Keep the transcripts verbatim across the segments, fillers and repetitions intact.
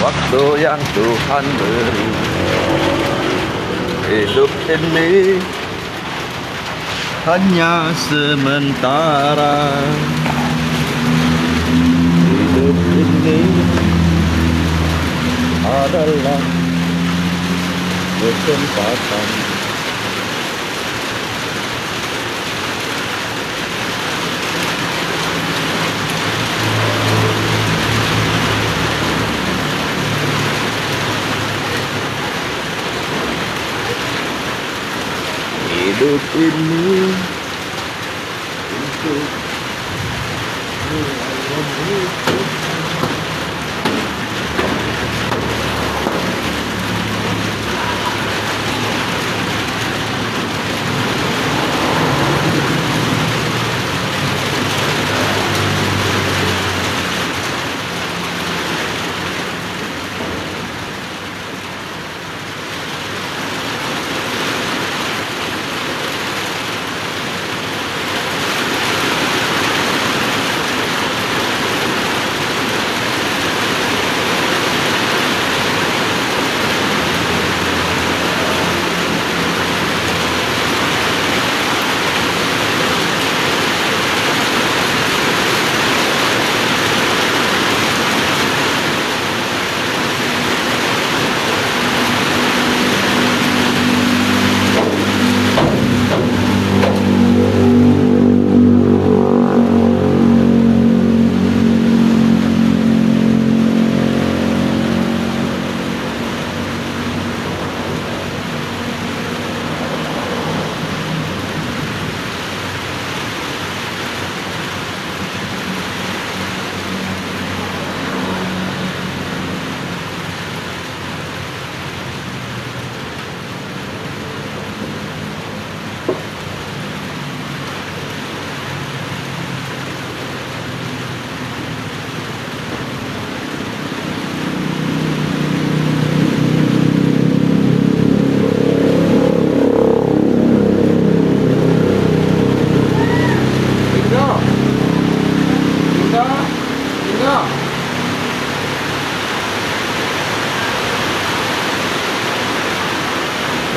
Waktu yang Tuhan beri, hidup ini hanya sementara. Hidup ini adalah kesempatan. Hidup ini untuk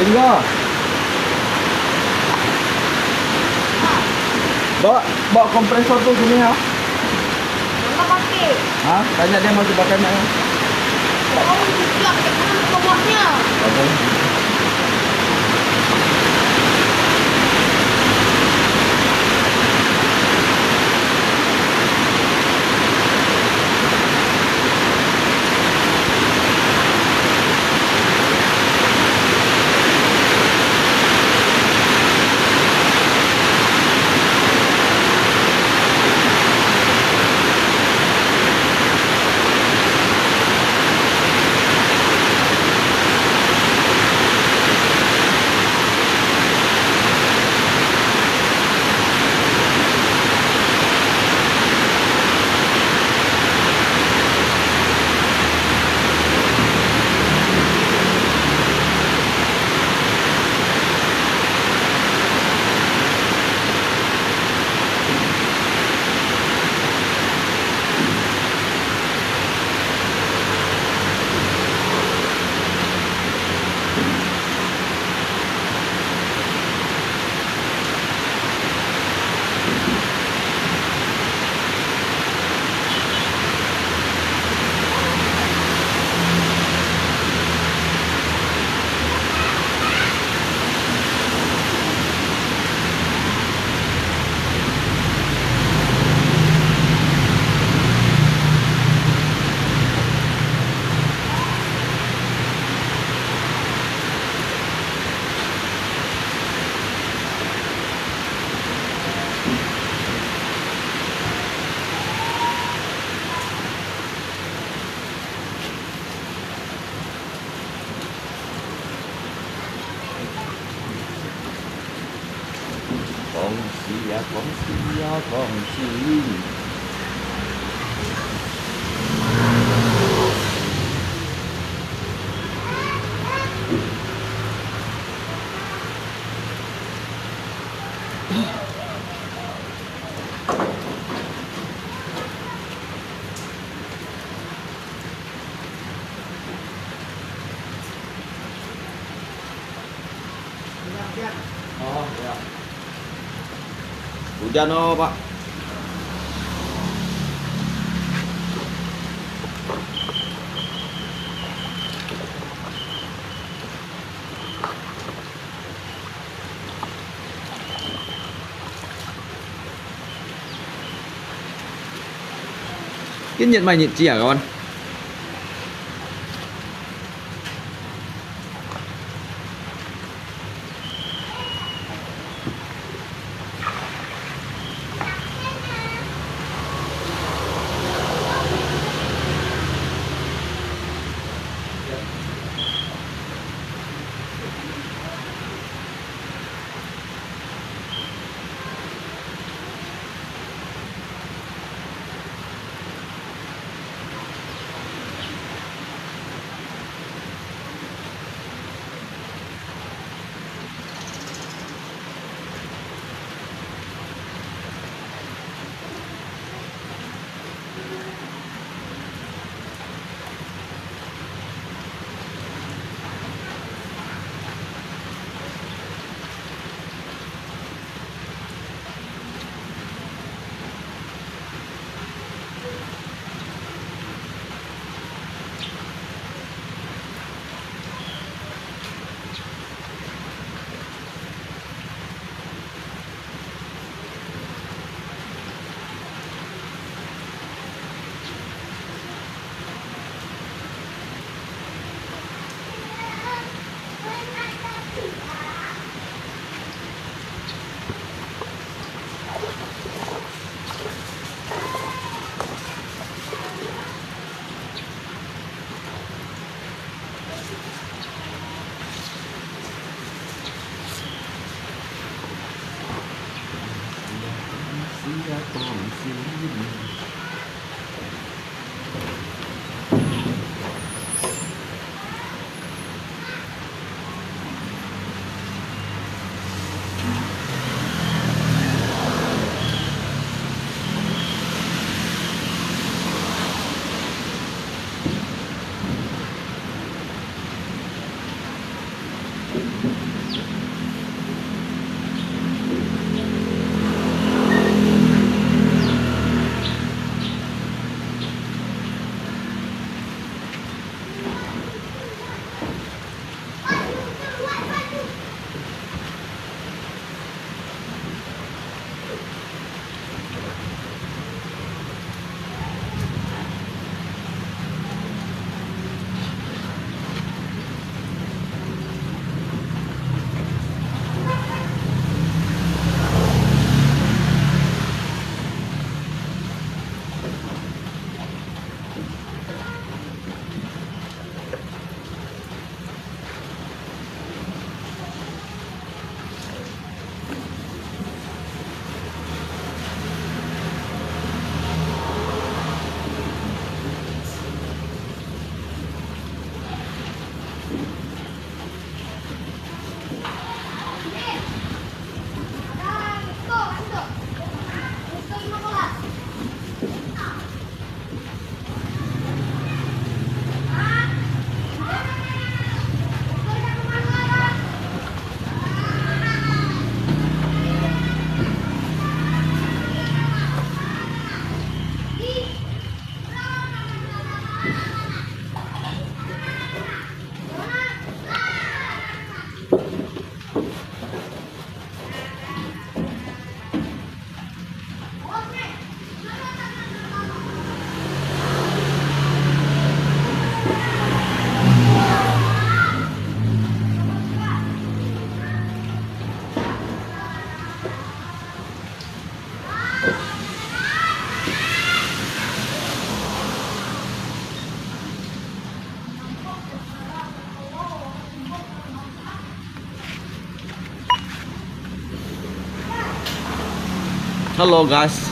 Tinggal. Bawa, bawa kompresor tu sini ya. Mana pakai? Ha? Tanya dia masih pakai nggak? Oh, sejak dia kan bawahnya. Apa?恭喜呀，恭喜呀，恭喜！哦，對啊。五點哦，爸。 今日麼日子啊，各位？ Hello, guys.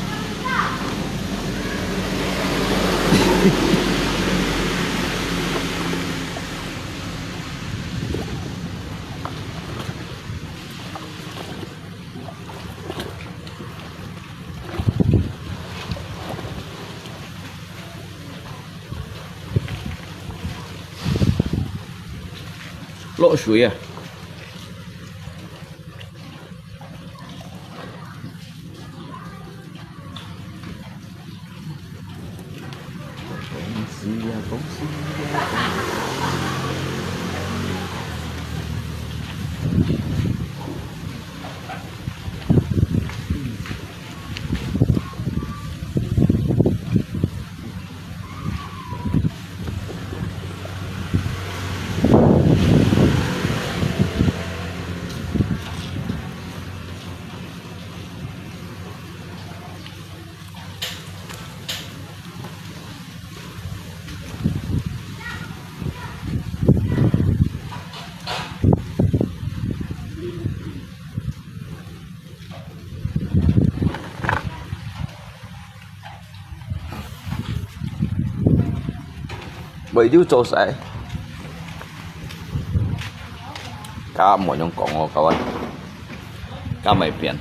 落水啊！袂有做事。甲無樣講哦，甲我，甲袂變。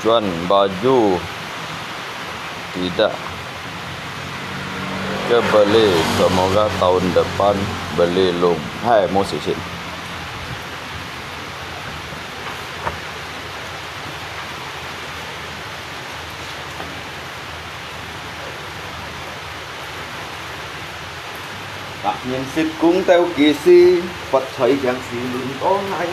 Tuan baju tidak ke beli, semoga tahun depan beli lung. Hai, mo sisin. Tah ngién sit kung tau kisi, fat choi kiang si lun to nai.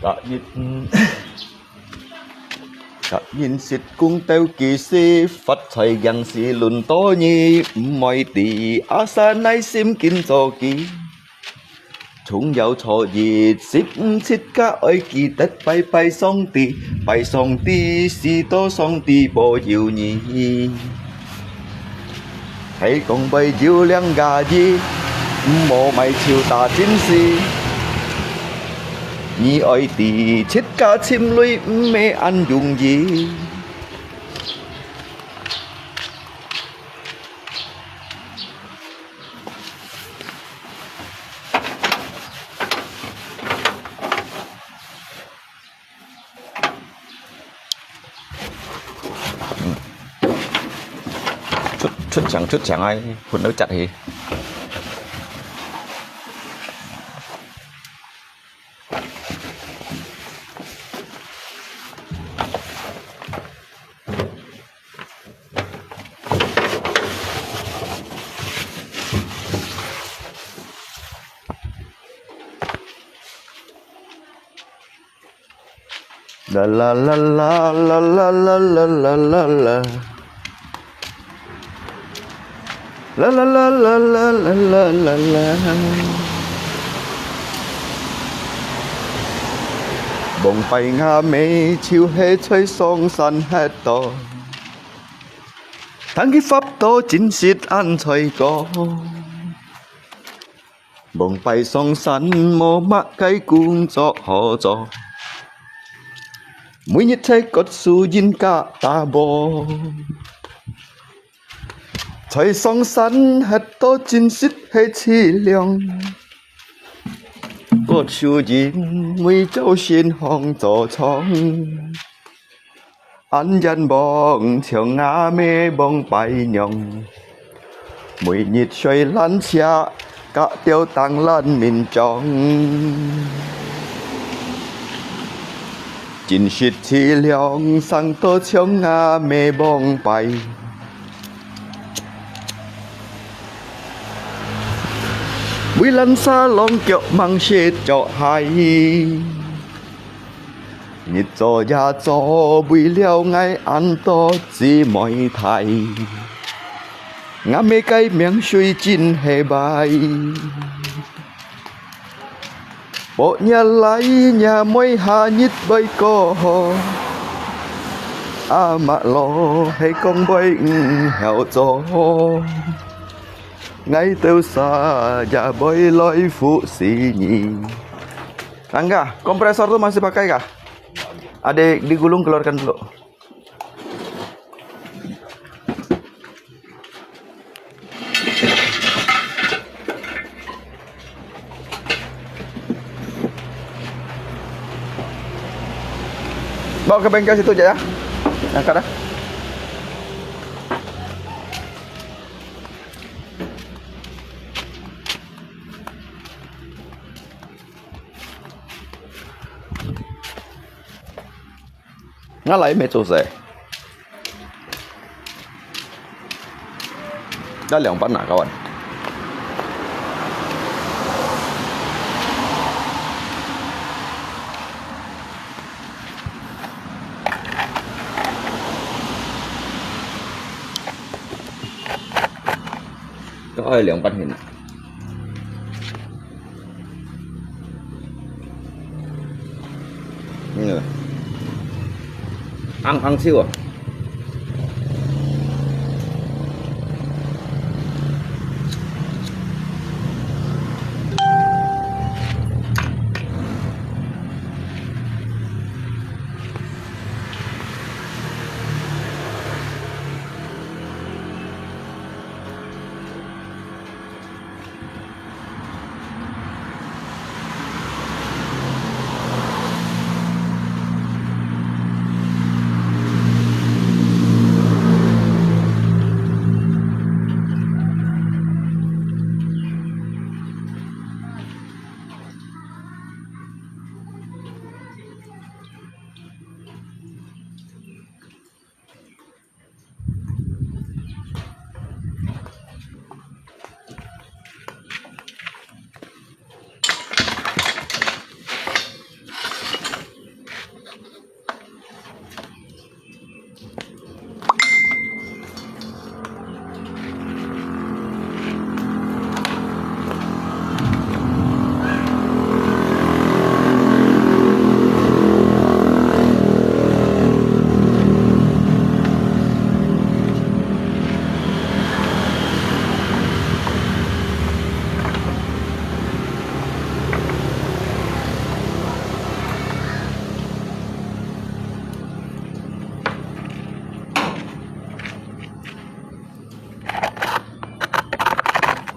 甲人，甲人食公鬥雞食，發財硬是輪到你，毋愛知，阿三耐心緊做雞。重要初一，十五七甲愛記得拜拜上帝，拜上帝，祈禱上帝保佑你。 係講會有兩家人，毋好買手打精神。你愛知，自家尋鐳毋係恁容易。 出，出場，出場啊！噴到窒去。 啦啦啦啦啦啦啦啦啦啦啦。啦啦啦啦啦啦啦啦啦。往擺𠊎姆就係在上山歇到，聽佢發到真實恁衰過。 往擺上山無麼个工作好做，每日在割樹蔭下打磨。在上山歇到真實係淒涼，割樹蔭為朝晨行早操。 恁仰望像𠊎姆往擺樣，每日睡爛車，甲吊燈爛眠裝。真實淒涼，生到像𠊎姆往擺，為爛沙浪腳蠓蛇捉害。 日做夜做，為了𠊎恁多姊妹大，𠊎姆个命水真係壞。保若倈若妹下日會過好，阿嬤老係講會毋曉做，𠊎兜儕也會來服侍你。 Tangga, kompresor tu masih pakai kah? Ada digulung, keluarkan dulu. Bawa ke bengkel situ je ya. Angkat dah. Ngalai me做事。那兩半拿个完。个愛兩半先啊。 嗯，紅紅手啊。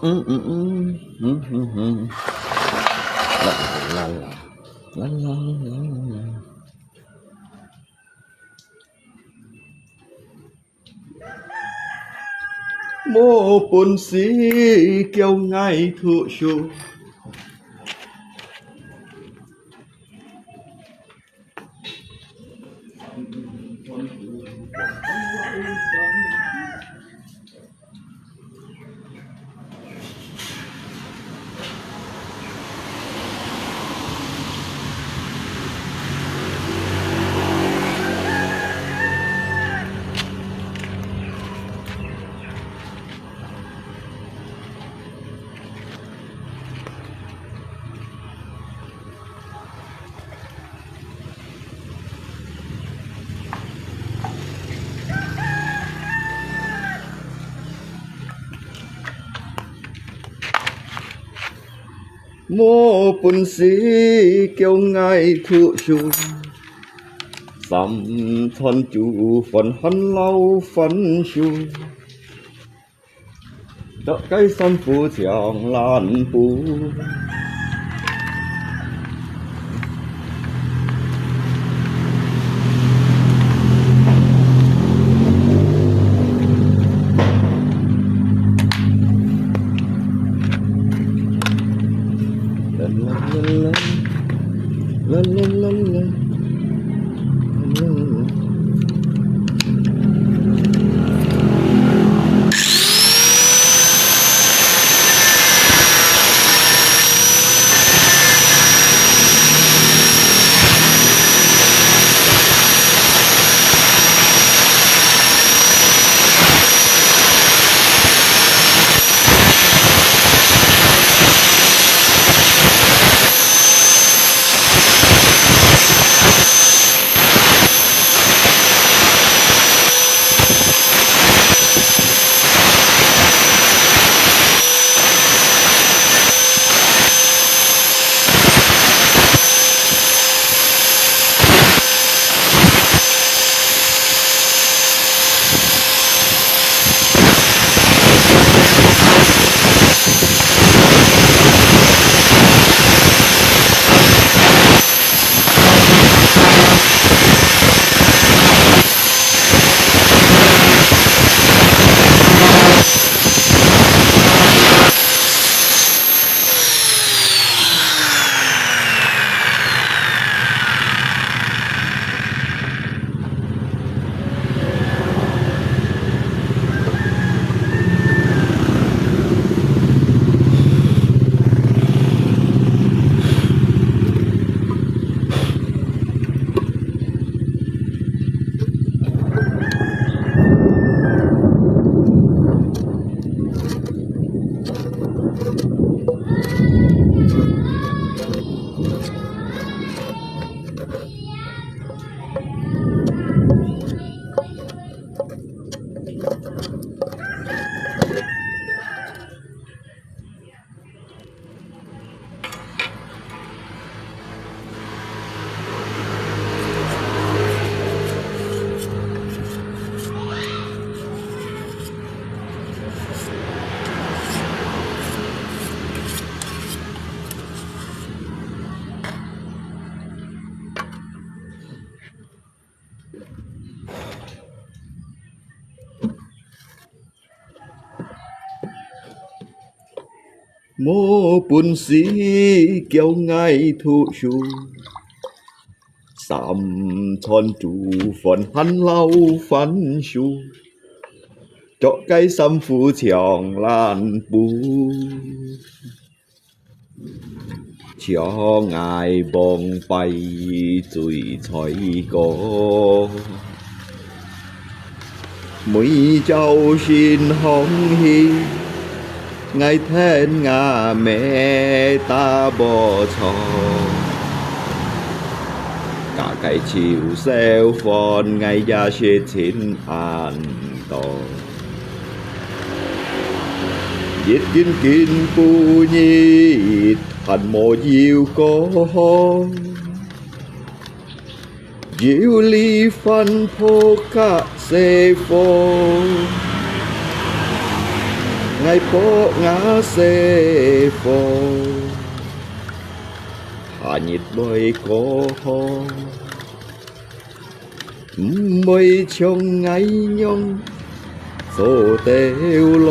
嗯嗯嗯嗯嗯嗯，啦啦啦啦啦啦啦啦。无本事，叫𠊎读书。 无本事，叫𠊎读书，三餐煮飯还摎番薯。 著个衫褲像爛布。 無本事，叫𠊎讀書，三餐煮飯還摎番薯，著个衫褲像爛布。 像𠊎往擺追菜歌，每朝晨䟘起，𠊎跈吾姆打啵操，加个秋收飯，𠊎也食盡恁多。 一斤斤布日還無油膏，油裡番婆甲細貨， ，𠊎博吾細火，夏日來過後，毋會像𠊎樣做兜囉。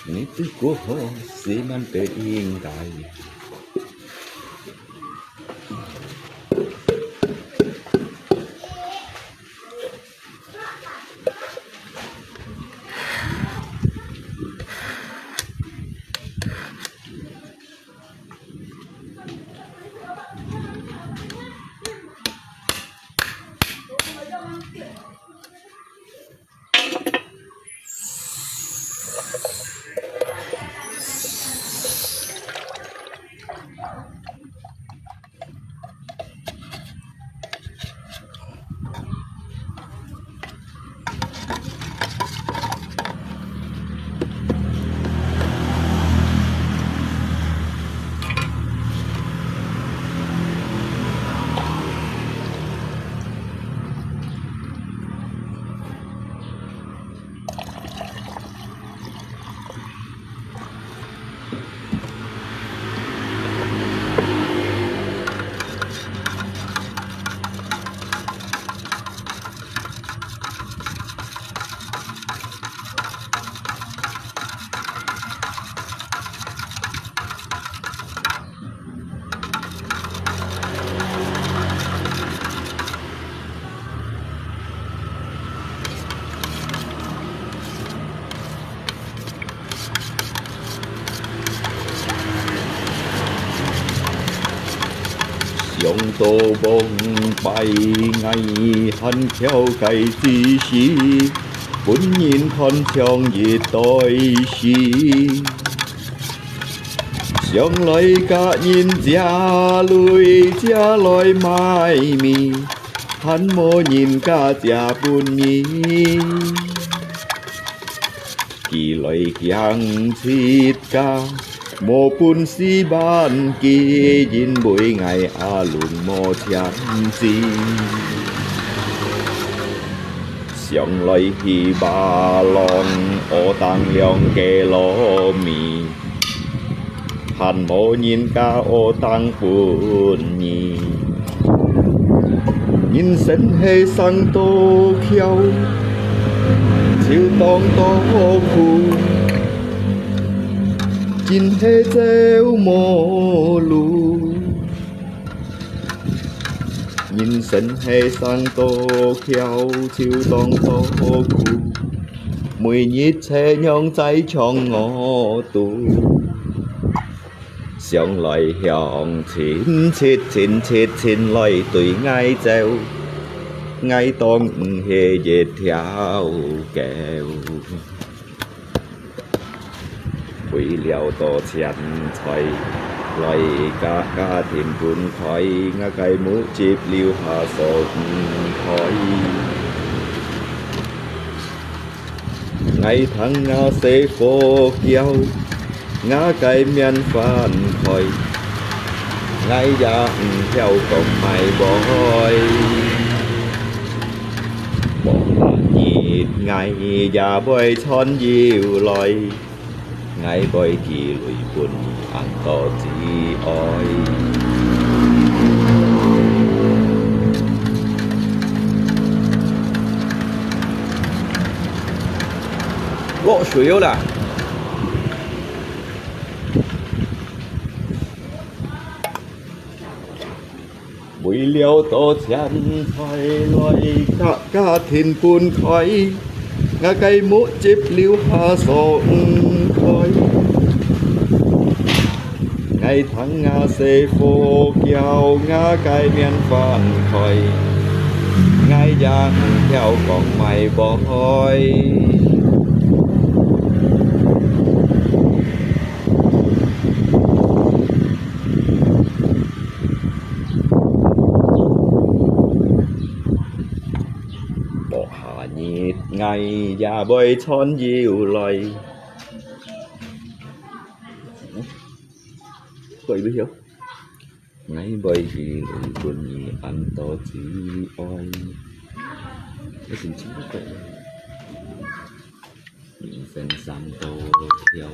你都過好，死慢得应该。想到往擺𠊎還跳該之時，分人看像一代詩。想來甲人借鐳借來買米， 還無人家借分你。佢來驚自家無本事還佢，因為𠊎阿龍無簽字。想想來去馬浪，學當兩个糯米，還無人家學當分你。人生係生多巧，就當多苦，真係走無路。 人生係生多巧，就當多苦，每日這樣在腸我肚。想來想去，親切親切親來對𠊎走，𠊎當毋係一條狗。 為了多錢財，來佮家庭分開，𠊎个目汁流下爽快。𠊎聽𠊎細伙噭，𠊎个面翻開，𠊎也毋曉講麼个話。無下日𠊎也會穿又來。 𠊎會寄鐳分恁多子哀。落水了啦！ 為了多錢財來佮家庭分開，𠊎个目汁流下爽快。𠊎聽𠊎細伙噭，𠊎个面翻開，𠊎也毋曉講麼个話。 無下日𠊎也會穿又來。過一下，𠊎會寄鐳分你恁多子哀。我心情不好。 人生生多巧。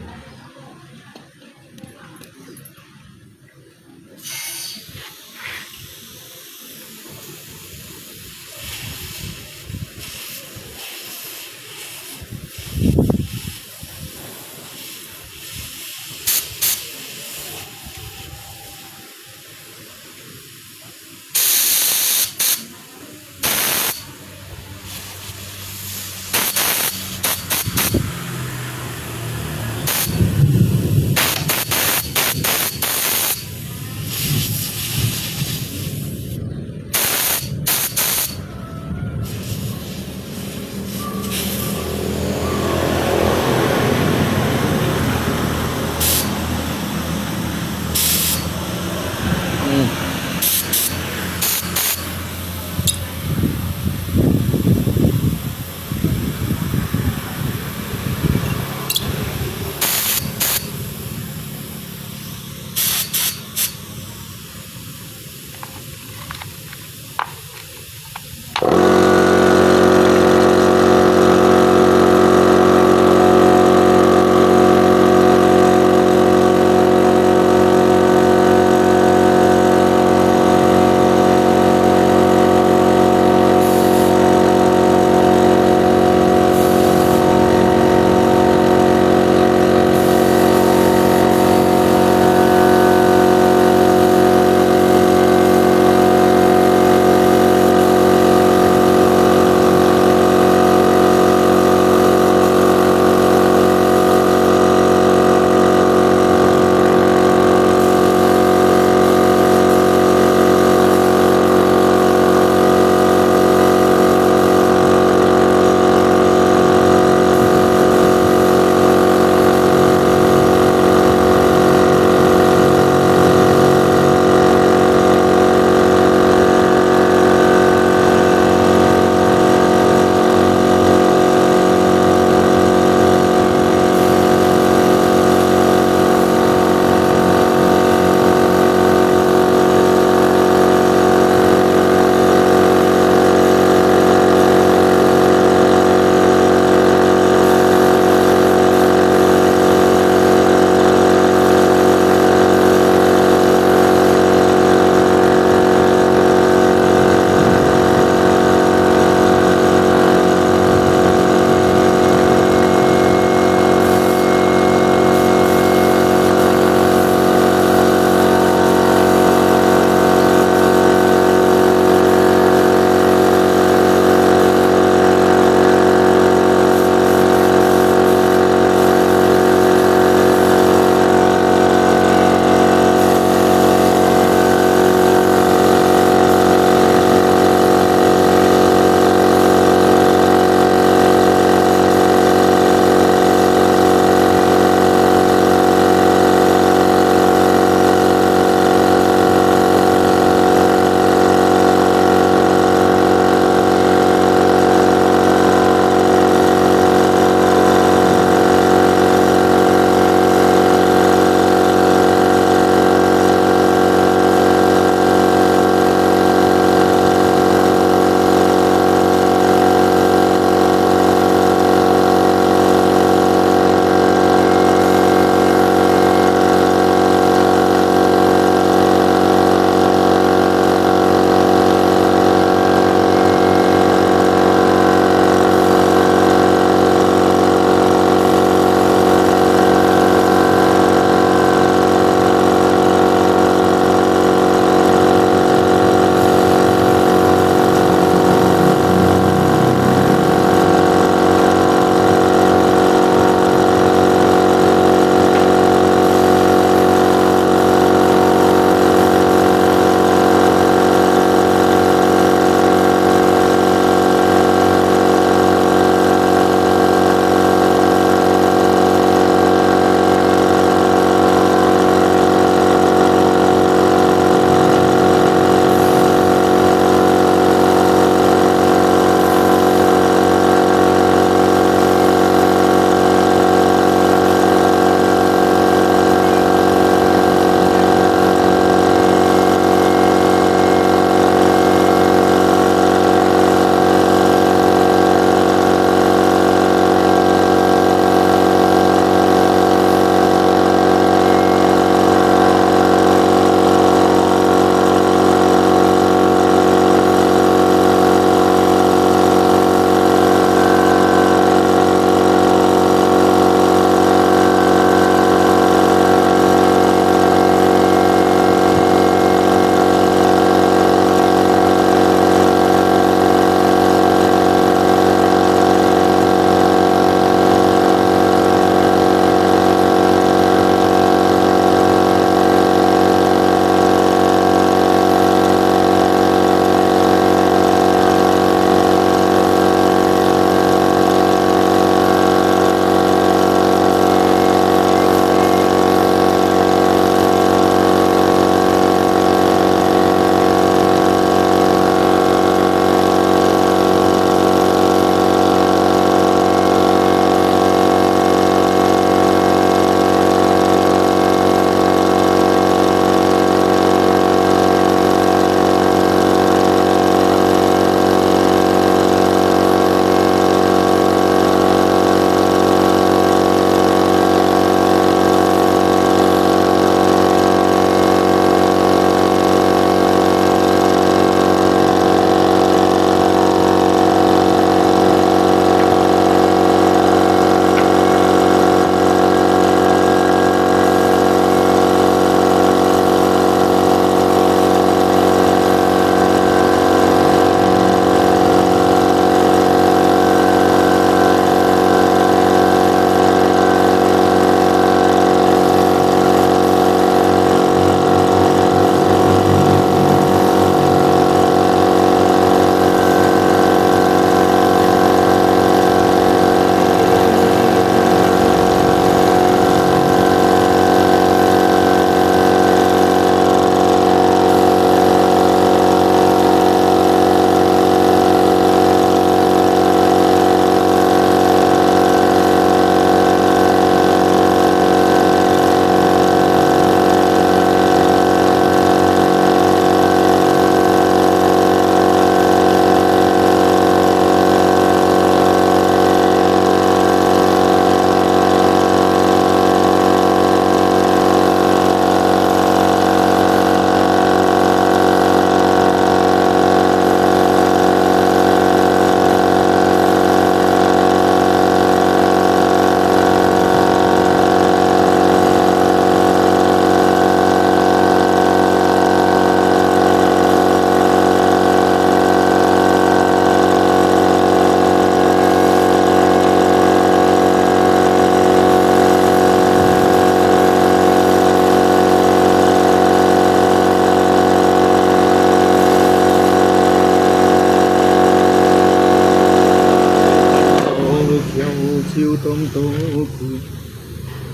有當多苦，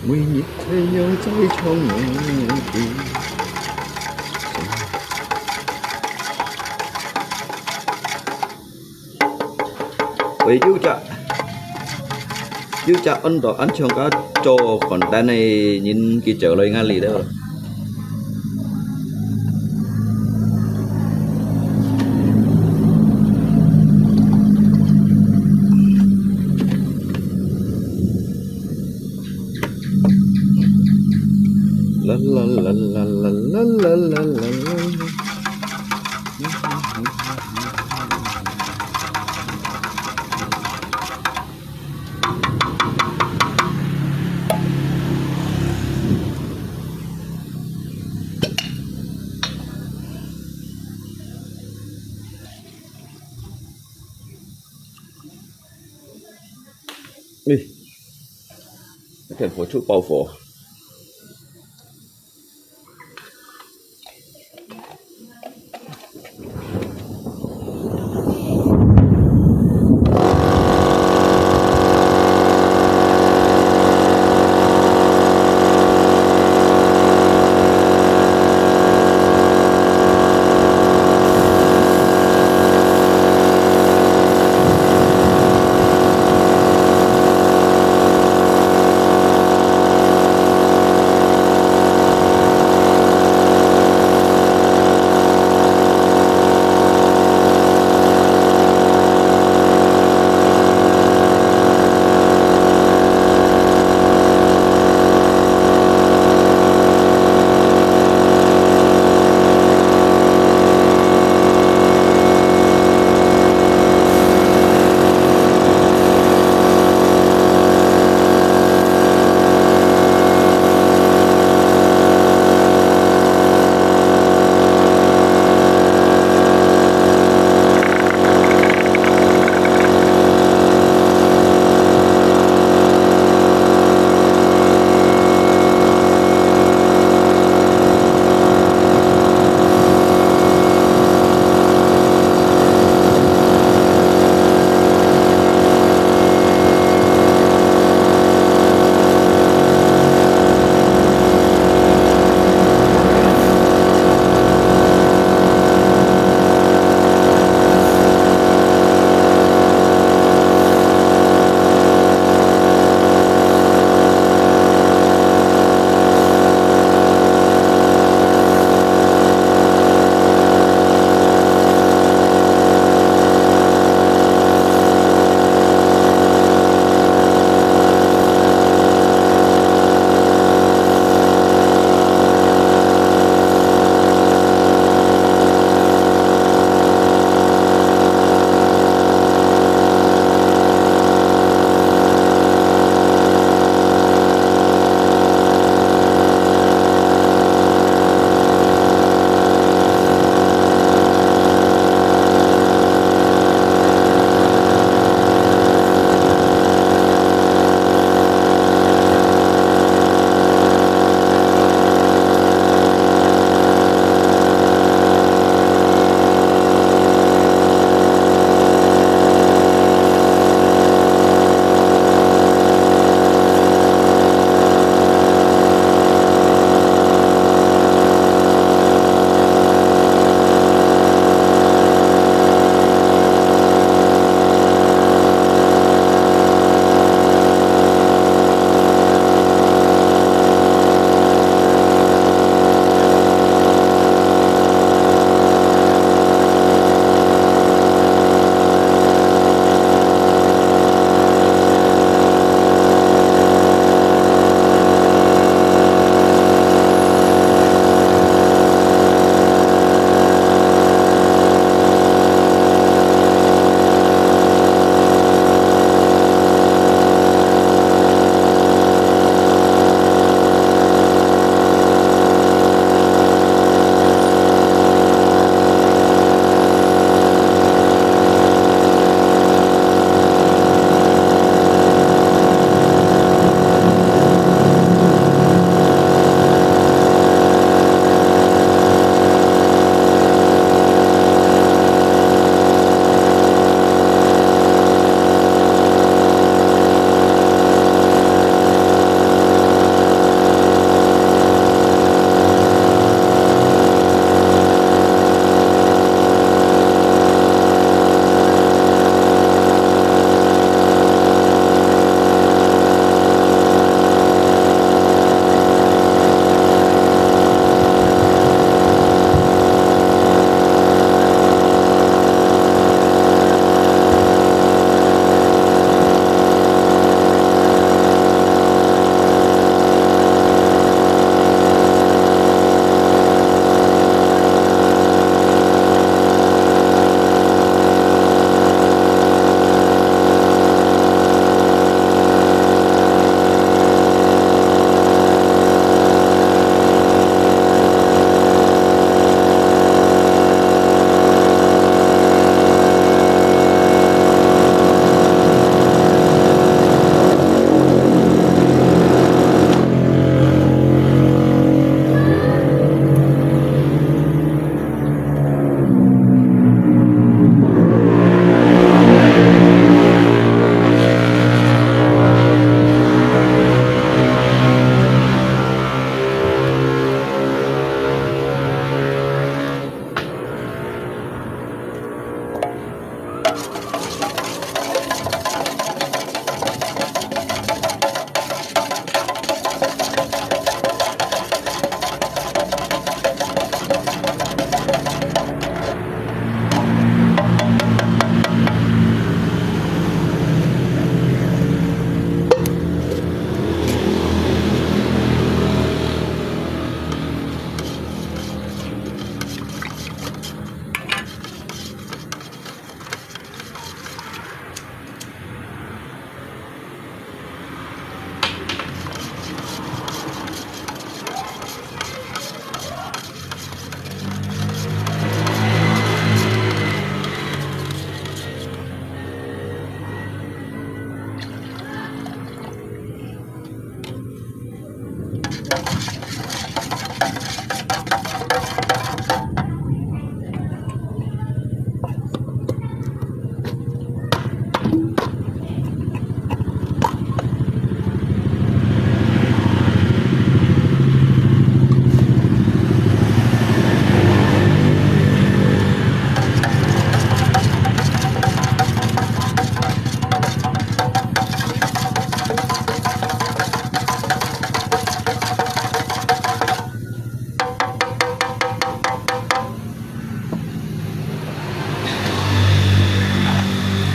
每日太陽在唱我的歌。喂，有隻，有隻安到恁像个做飯單个人，佢走來𠊎這了。 啦啦啦啦啦啦啦啦啦啦。哎，那个火就爆火。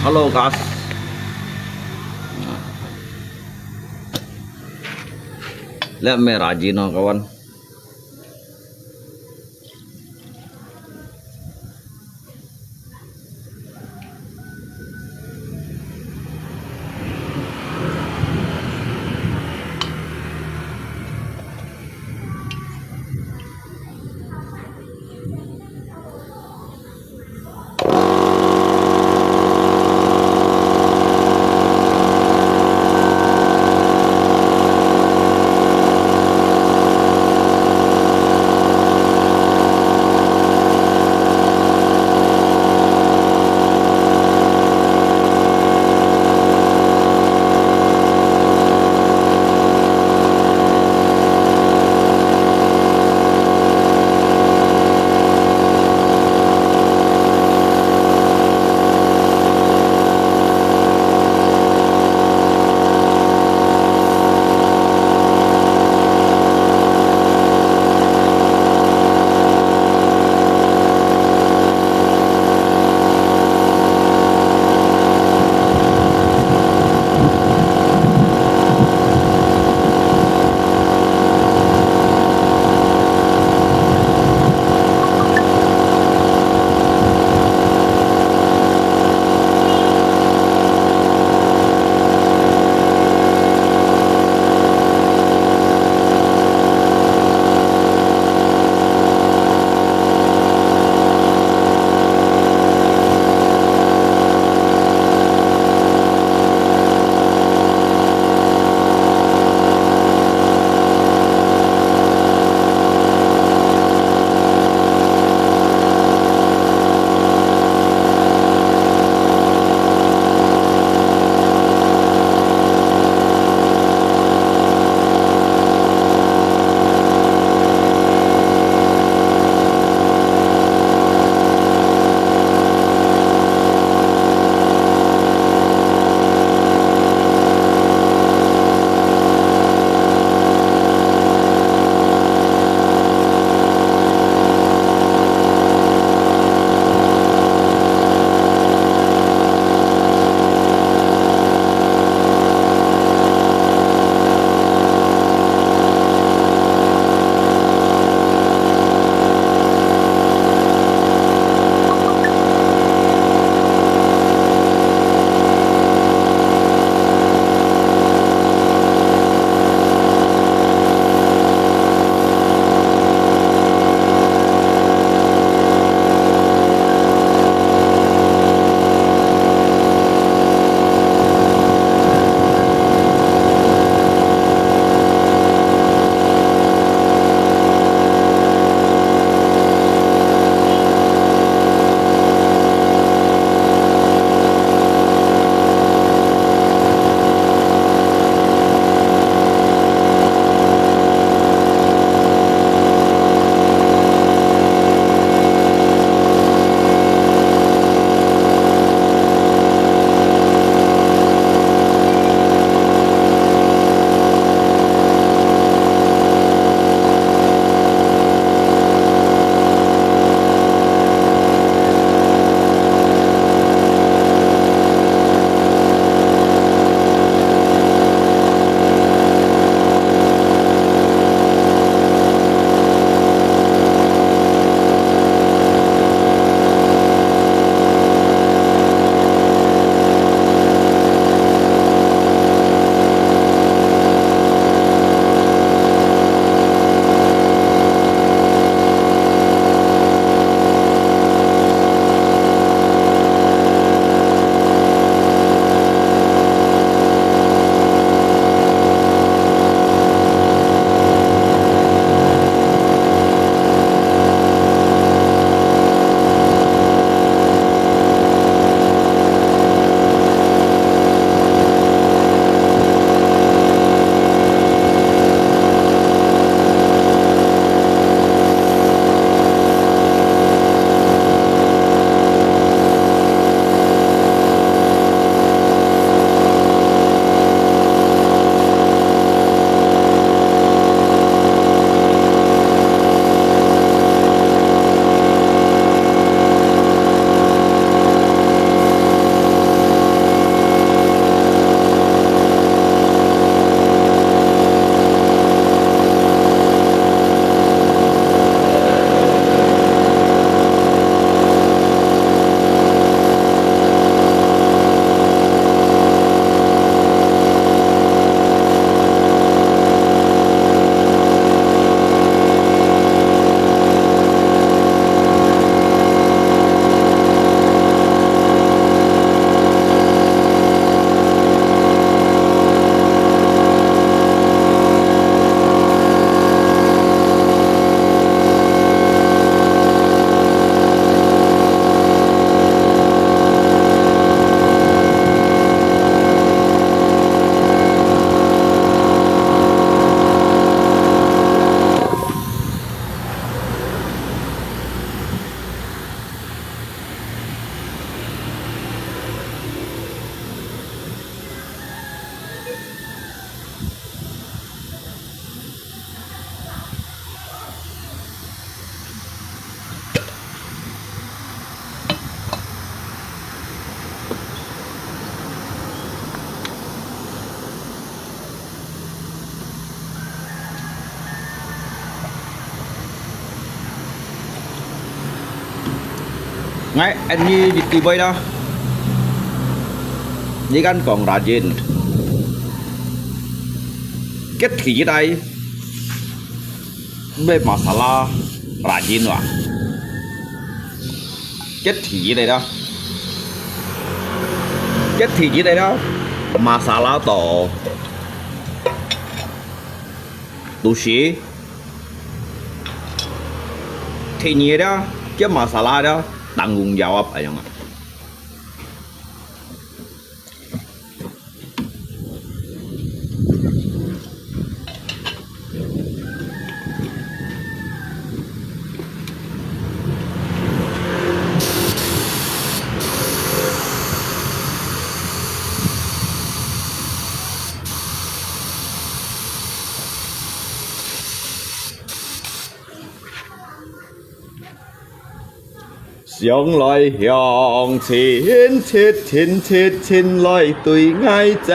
Halo, guys. Lihat meh rajin oh, kawan. Ngai anni di tibai dah. Ni kan kong rajin. Ket hi jidai. Be masala rajin wa. Ket hi jidai dah. Ket hi jidai dah. Masala to. Tusi. Thi nyi dah. Ket masala dah. Tanggung jawab ayang. 想來想，親切親切親來對𠊎走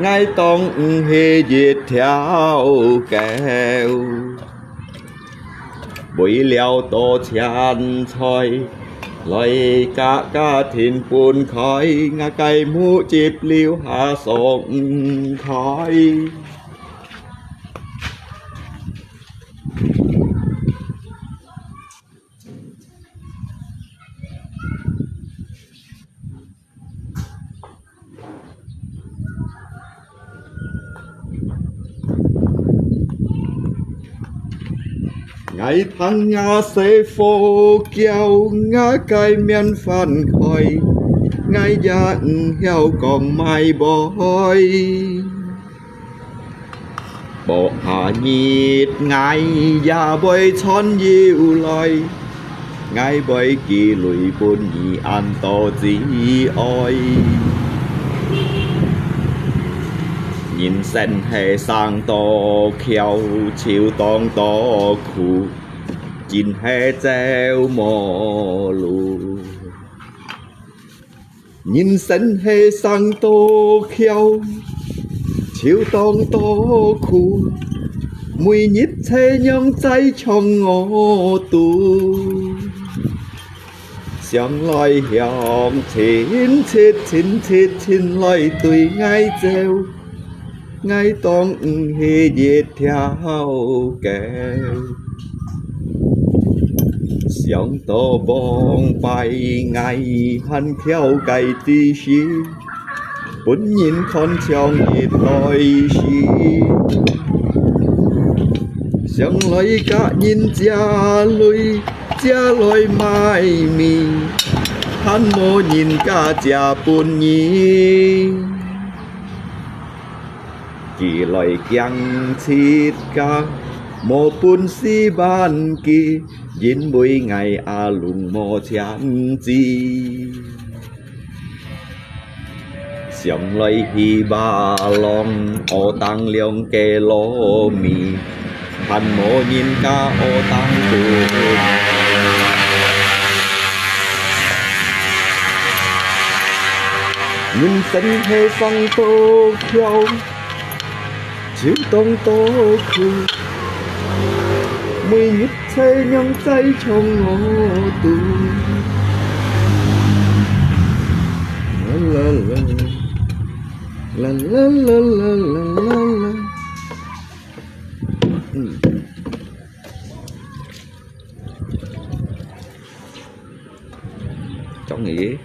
，𠊎當毋係一條狗。為了多錢財，來甲家庭分開，𠊎个目汁流下爽快。 𠊎聽吾細伙叫，吾个面翻開，𠊎也毋曉講麼个。 無下日𠊎也會轉又來，𠊎會寄鐳分你恁多子哀。人生係生多巧，就當多苦，真係走無路。 人生係生多巧，就當多苦，每日在仰在唱我肚。想來想，親切親切親來對𠊎走。 𠊎當毋係一條狗。想到往擺𠊎還跳該姿勢，分人看像一堆屎。想來甲人借鐳，借來買米，還無人家借分你。 寄來驚自家無本事還佢，因為𠊎阿龍無錢支。想來去馬浪，學當兩个糯米， 還無人家學當多。人生係生多巧，就當多苦，每日在仰在唱我肚。啦啦啦，啦啦啦啦啦啦啦。 嗯。中意，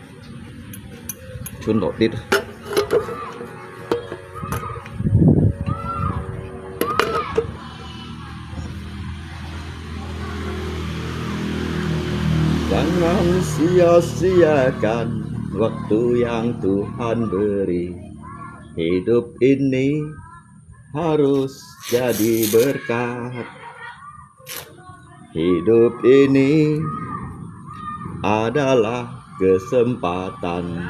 伸落去。Jangan sia-siakan waktu yang Tuhan beri. Hidup ini harus jadi berkat. Hidup ini adalah kesempatan.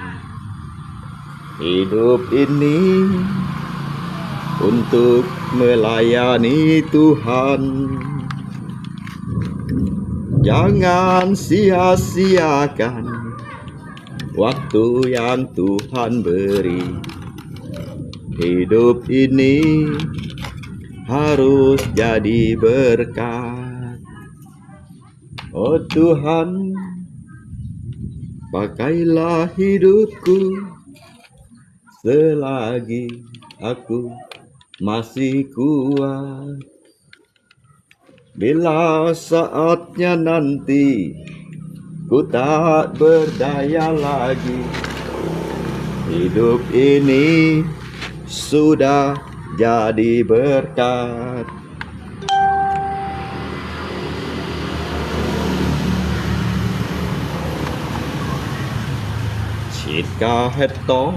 Hidup ini untuk melayani Tuhan. Jangan sia-siakan waktu yang Tuhan beri. Hidup ini harus jadi berkat. Oh Tuhan, Pakailah hidupku selagi aku masih kuat. Bila saatnya nanti ku tak berdaya lagi, hidup ini sudah jadi berkat. Chit ka het to,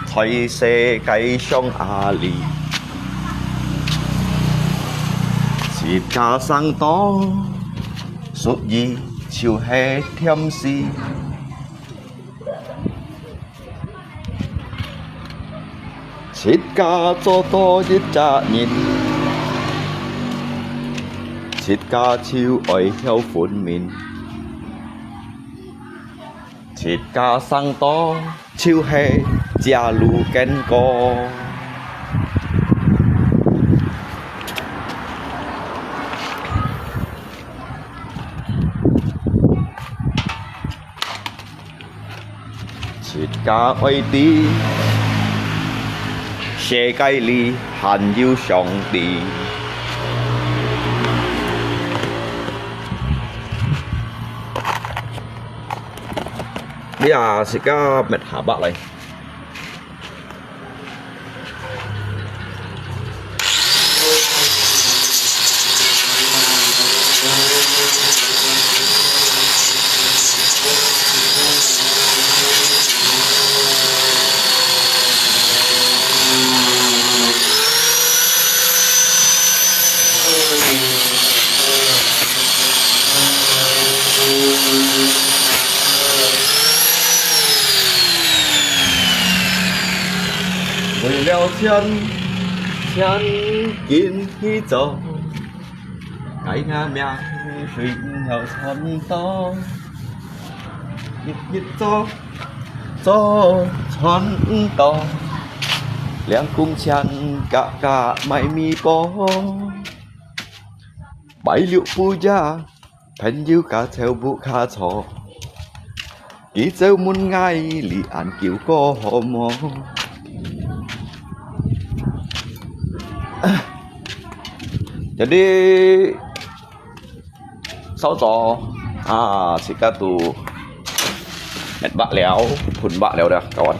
在世界上啊哩，自家生到，屬於就係甜食。自家做到一隻人，自家就愛曉分明。 自家生到就係這路經過。自家愛知，世界裡還有上帝。 你啊，自家搣下巴來。 為了錢，錢緊去做，該个命水毋曉賺到，日日做，做賺毋到，兩公錢價價買米飯。拜六晡夜， 朋友家頭屋下坐，佢就問𠊎：「你恁久過好無？」Jadi，韶早啊，自家都 搣畫了，噴畫了了，kawan。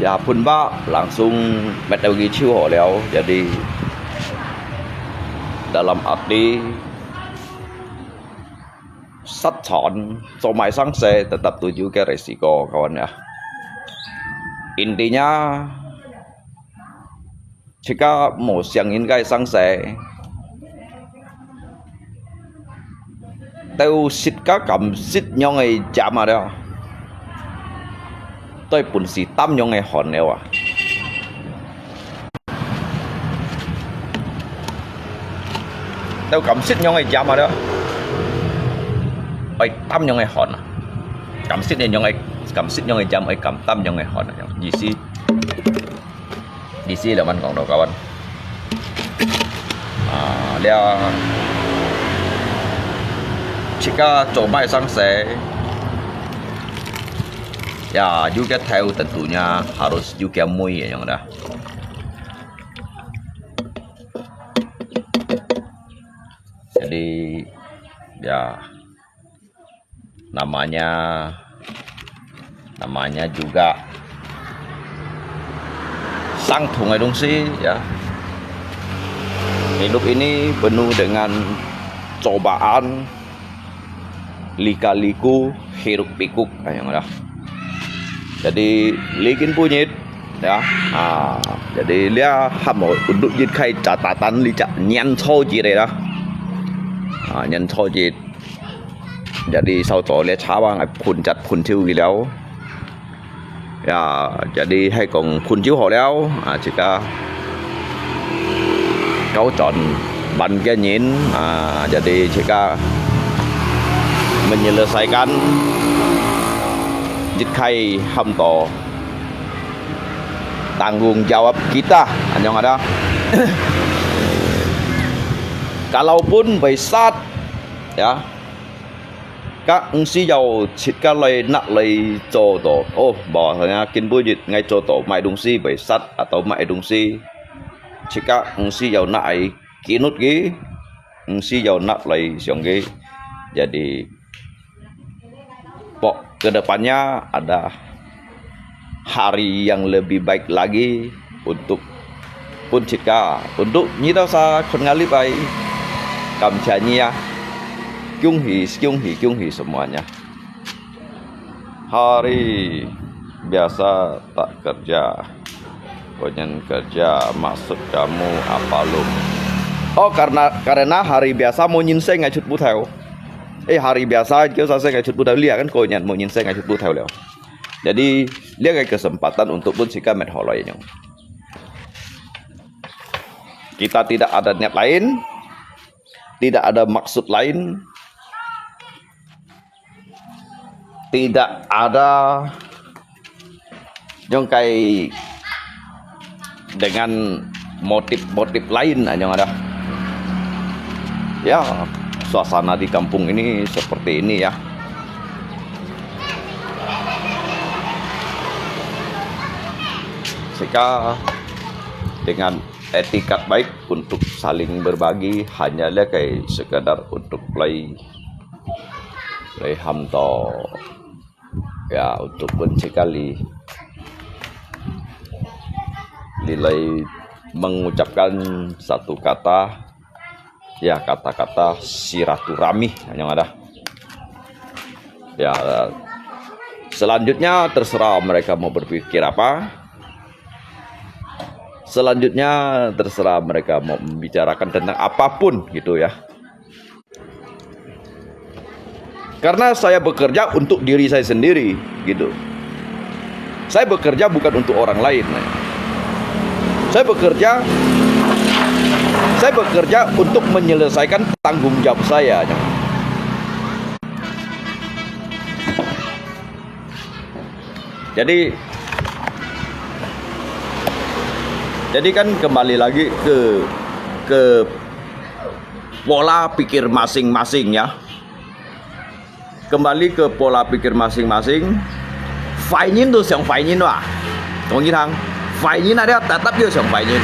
Ya，噴畫langsung搣到佢就好了，jadi dalam arti 實踐做麼个生事，tetap都有个risiko，kawan啊。Intinya，自家無承認个生事，都自家感覺仰个炎啊了，對本事擔仰个寒了啊。 都感覺仰个炎啊了，愛擔仰个寒啊，感覺仰个，感覺仰个炎，愛感擔仰个寒啊，意思，意思兩萬講到，kawan。啊，了，自家做麼个生事，ya，有个頭tentunya harus有个尾个樣啦。 Jadi, ya, namanya, namanya juga相同个東西，ya。Hidup ini penuh dengan cobaan, lika-liku, hiruk-pikuk，哎呀啦。Jadi，離經叛逆， Ya，啊，jadi lia hamo untuk jit kai catatan li cak nyan cho jit lah. Ah, nyan cho jit. Jadi 韶早 lia cawa ngai phun cat phun chiu gi liao. Ya, jadi hai kong phun chiu ho liao, ah, cika kau chọn ban kia nyin, ah, jadi cika menyelesaikan 一開喊到tanggung jawab kita, anyong ada. Kalaupun besat, ya, ka 毋需要自家來拿來做到。哦，無，hanya今晡日𠊎做到買東西besat atau買東西，自家毋需要拿來kinut佢，毋需要拿來想佢。Jadi, 不，ke depannya ada hari yang lebih baik lagi untuk pun cika, untuk nyi tau sa khon ngalip ai. Kamsia nyi ya. Kyunghi, kyunghi, kyunghi semuanya. Hari biasa tak kerja. Konyan kerja maksud kamu apa lum? Oh, karena, karena hari biasa mo nyinseng ngai cut butau. Eh, hari biasa kêu sa se ngai cut butau lia kan konyan mo nyinseng ngai cut butau leo. Jadi, lia ngai kesempatan untuk pun sika met holoi nyong. Kita tidak ada niat lain, tidak ada maksud lain, tidak ada nyong kai dengan motif-motif lain, anyong ada. Ya, suasana di kampung ini seperti ini ya. Sika dengan etikat baik untuk saling berbagi, hanya lia kai sekadar untuk lai, lai ham to. Ya, untuk pun sekali. Li lai mengucapkan satu kata, ya, kata-kata silaturahmi, anyong ada. Ya, selanjutnya terserah mereka mau berpikir apa. Selanjutnya terserah mereka mau membicarakan tentang apapun gitu ya. Karena saya bekerja untuk diri saya sendiri, gitu. Saya bekerja bukan untuk orang lain. Saya bekerja, saya bekerja untuk menyelesaikan tanggung jawab saya. Jadi, jadi kan kembali lagi ke, ke pola pikir masing-masing ya. Kembali ke pola pikir masing-masing. Fainin tu siang fainin wah. Kong Yitang, fainin ada tetap dia siang fainin.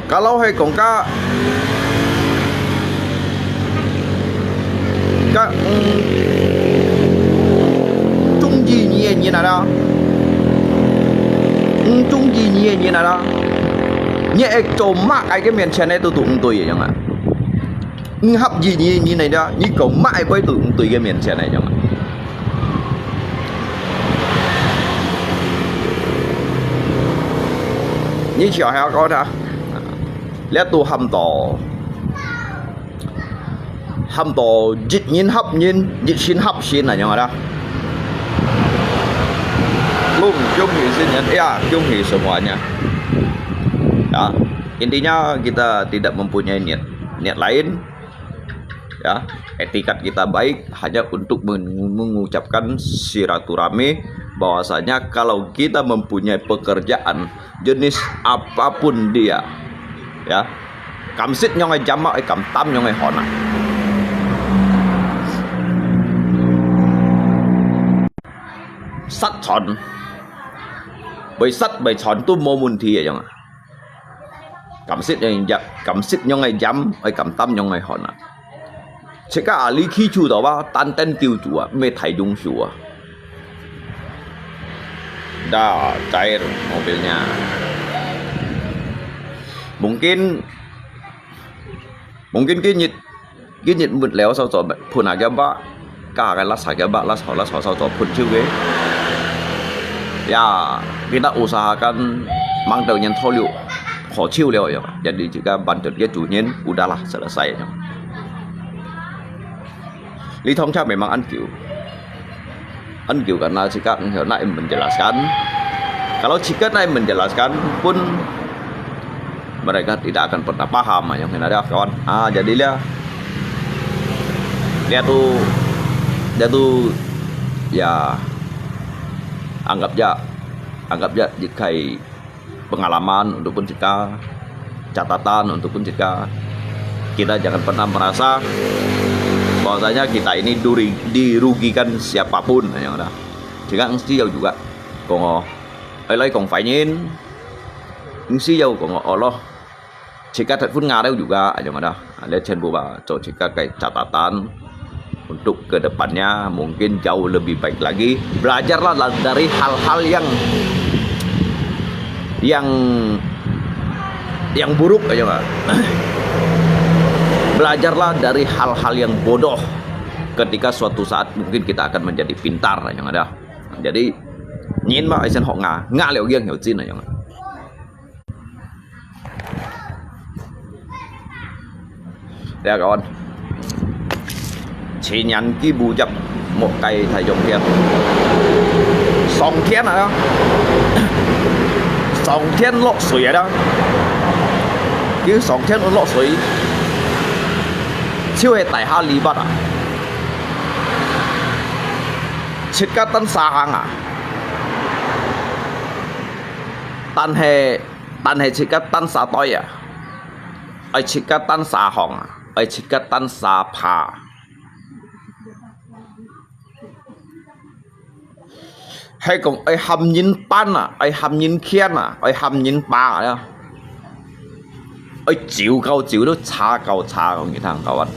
Kalau hai kong ka, ka, mm, 中意你个人啊啦，毋中意你个人啊啦，你愛做麼个个面前呢，都都毋對个樣啊。毋合意你个人呢，你講麼个都毋對个面前呢，樣啊。你想下講啊。 這都喊到，喊到一人合人，一心合心啊，樣啊啦。Lum，恭喜新年，ya，恭喜semuanya。Ya, intinya kita tidak mempunyai niat, niat lain. Ya, etikat kita baik hanya untuk men-, mengucapkan silaturahmi bahwasanya kalau kita mempunyai pekerjaan jenis apapun dia, ya, kam sit nyong ai jam, ai kam tam nyong ai hon啊。Sat chon, bai sat bai chon tu mo mun thi ya jong. Kam sit nyong ai jam, kam sit nyong ai jam, ai kam tam nyong ai hon à. Cek ka ali khi chu tau ba, tan ten tiu chu à, me thai dung chu à. Dah cair mobilnya. Mungkin, mungkin ki nyit, ki nyit mut leo sao cho phun a giam ba, ka ka las a giam ba, las ho, las ho sao cho phun chiu ke. Ya, kita usahakan mang tau nyan tho liu, ho chiu leo ya. Jadi jika bantu dia tu nyan, udahlah selesai ya. Li thong cha memang an kiu. An kiu karena cek ka nak menjelaskan. Kalau cek ka nak menjelaskan pun mereka tidak akan pernah paham, ayong hinada, kawan. Ah, jadi lia, lia tu, lia tu, ya, anggap ja, anggap ja 一个 pengalaman untuk pun kita, catatan untuk pun kita. Kita jangan pernah merasa bahwasanya kita ini duri-, dirugikan siapapun, ayong hinada. Sehingga mesti juga, kong o, ai lai kong fainin, mesti juga kong o, Allah, 自家 phun ngareu juga, ayong hinada. Lia 全部 ba, 做自家个 catatan untuk ke depannya mungkin jauh lebih baik lagi. Belajarlah la-, dari hal-hal yang, yang, yang buruk, ayong hinada. Belajarlah dari hal-hal yang bodoh. Ketika suatu saat mungkin kita akan menjadi pintar, ayong hinada. Jadi, nyin ma, ai sen hok nga, nga liao yang hiao cin, ayong hinada. Lia kawan, 前年个 bujap 莫该太阳天，上天啊，上天落水啊，佢上天落水，就係大下禮拜啊，自家等沙行啊，但係 但係自家等沙堆啊，愛自家等沙行啊，愛自家等沙爬。係講愛喊人搬啊，愛喊人牽啊，愛喊人爬啊，愛走高走都查高查，你聽，kawan.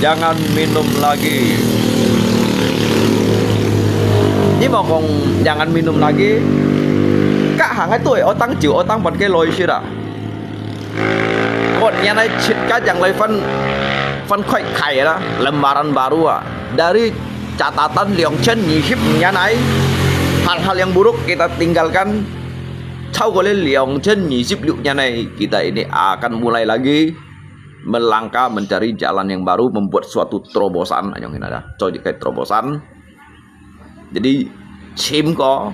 Jangan minum lagi. Ni mau kong jangan minum lagi. Kak hang ai tu, otang jiu, otang pan ke loi sit ah. Kot nyan ai chit ka jang lai fan, fan khoi khai la, lembaran baru ah. Dari catatan 两千二十五 nyan ai, hal-hal yang buruk kita tinggalkan. 超过了 两千二十六 nyan ai, kita ini akan mulai lagi melangkah mencari jalan yang baru, membuat suatu terobosan, ayong hinada. Cho 一个 terobosan. Jadi, chim ko,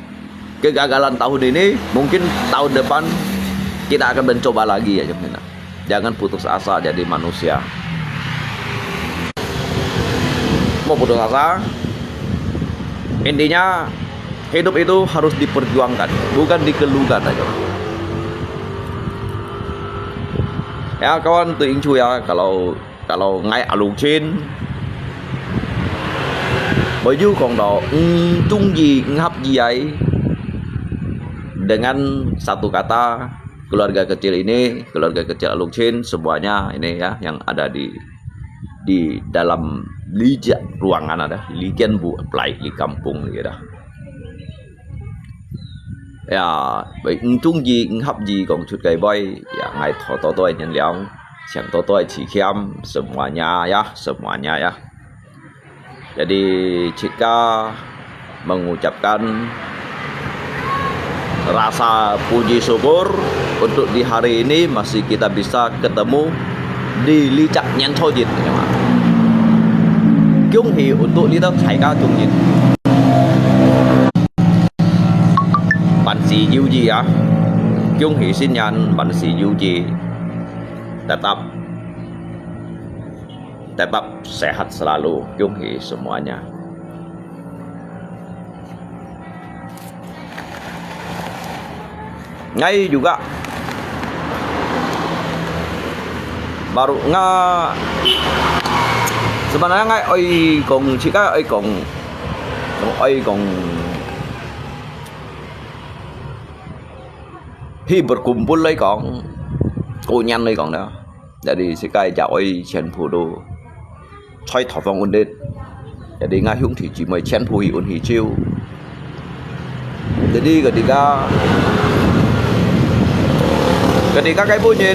kegagalan tahun ini, mungkin tahun depan kita akan mencoba lagi, ayong hinada. Jangan putus asa jadi manusia. Mau putus asa. Intinya, hidup itu harus diperjuangkan, bukan dikeluhkan aja. Ya, kawan, tu incu ya, kalau, kalau ngai alung chin, baju kong tau, mm, tung ji, ngap ji ai, dengan satu kata, keluarga kecil ini, keluarga kecil Alung Chin, semuanya ini ya, yang ada di, di dalam lijak ruangan ada, likian bu apply di kampung gitu dah. Ya, baik, ung tung ji, ung hap ji, kong chut kai boy, ya, ngai tho to to nyen liang, siang to to chi kiam, semuanya ya, semuanya ya. Jadi, Chika mengucapkan rasa puji syukur untuk di hari ini masih kita bisa ketemu di Licak Nyan Chojit. Kyung hee untuk lita Chika Chojit. Ban si yu ji ya. Kyung hee sin yan ban si yu ji. Tetap tetap sehat selalu. Kyung hee semuanya. Ngai juga baru nga sebenarnya ngai oi kong Chika oi kong oi kong hi berkumpul lai kong kunyan lai kong dah. Jadi, Chika ja oi 全部都在台风 undit. Jadi, nga hiung thi ji mai 全部 hi un hi chiu. Jadi, ketika, ketika kai bunyi,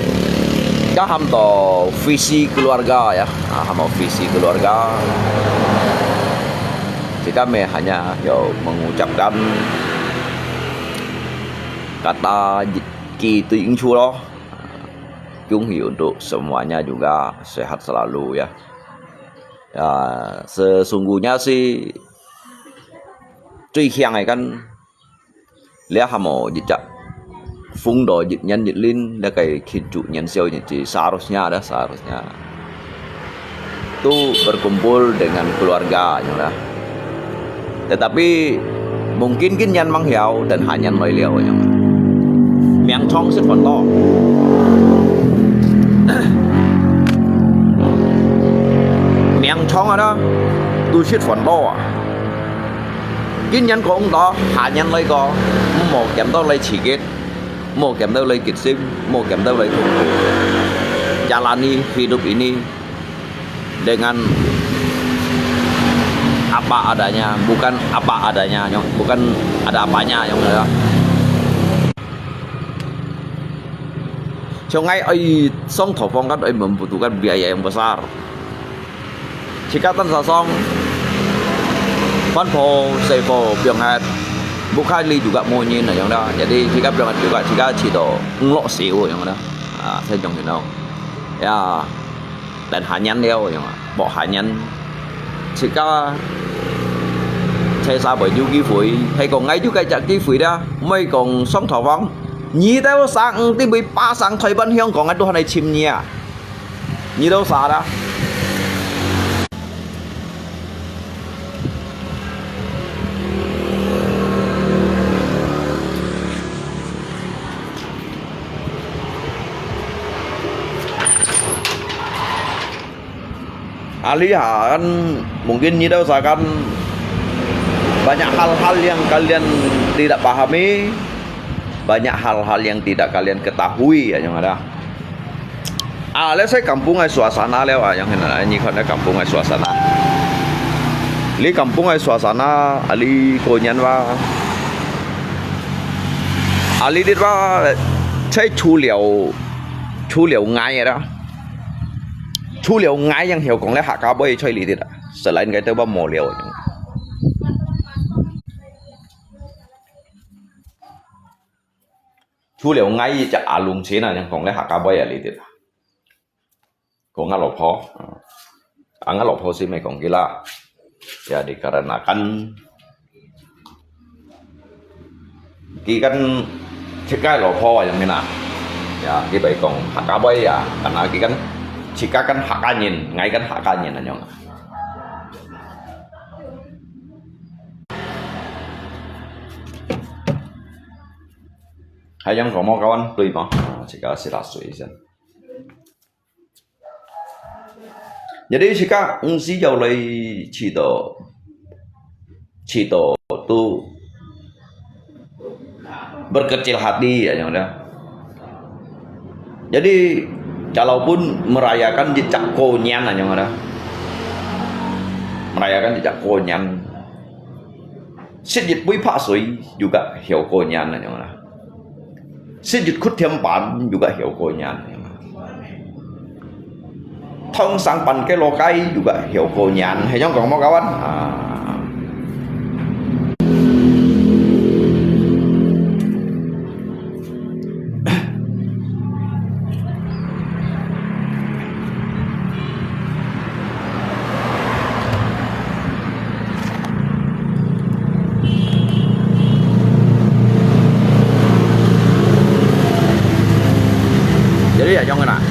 ka ham to visi keluarga ya. Ah, ham to visi keluarga. Chika me hanya yo mengucapkan kata ki tu incu lo. Kyung hee untuk semuanya juga sehat selalu ya. Ya, sesungguhnya sih 最香的 kan 這下無一隻風到一年一輪，這個慶祝年宵日子，seharusnya ada, seharusnya tu berkumpul dengan keluarga, yang lah. Tetapi mungkin今年吂曉，等下年來了，yang。明年食飯咯。明年啊，都食飯咯啊。今年講到，下年來講，莫減到來刺激，莫減到來激心，莫減到來痛苦。Jalani hidup ini dengan apa adanya, bukan apa adanya, yang bukan ada apanya, yang ada. Sungai ai song thopong kan ai membutuhkan biaya yang besar. Jika tan sasong, pan po, sai po, piang hat, bukan li juga monyin, yang ada. Jadi jika piang hat juga, jika cito ngelok siu, yang ada. Ah, saya jong you know. Ya. Lain hanyar liau, yang, bok hanyar. Jika saya sabai juga kifui, hai kong ngai juga jak kifui dah, mai kong song thopong. Nyi tau sang, ti bui pa sang Taiwan hiong kong adu hanai chim nyi ah. Nyi tau sa dah. Ahli ha kan mungkin nyi tau sa kan banyak hal-hal yang kalian tidak pahami, banyak hal-hal yang tidak kalian ketahui, ya, yang ada. Ah, let's say kampung ai suasana liau ah, yang hina, nyi kan kampung ai suasana. Li kampung ai suasana, ali konyan wa. Ali dit wa, cai chu liau, chu liau ngai ada. Chu liau ngai yang hiau kong le Hakka boi cai li dit ah. Selain kai tau ba mo liau. Chu liau ngai jak alung cina yang kong le Hakka boi ali dit. Kong nga lo po. Ang nga lo po si mai kong kila. Ya, dikarenakan ki kan Hakka lo po yang mina. Ya, ki bai kong Hakka boi ya. Karena ki kan Hakka kan Hakka nyin, ngai kan Hakka nyin anyong. Hai yang kong mo kawan, tui mo. Hakka sila sui sen. Jadi Hakka mesti jauh lai cito, cito tu berkecil hati ya yang ada. Jadi kalaupun merayakan jejak konyan yang ada, merayakan jejak konyan, sejit pui pak sui juga hiau konyan yang ada. Sejit kut tiam pan juga hiau konyan. Thong sang pan ke lokai juga hiau konyan. Hai yang kong mo kawan. Ah. Jadi ya, Jong, nah.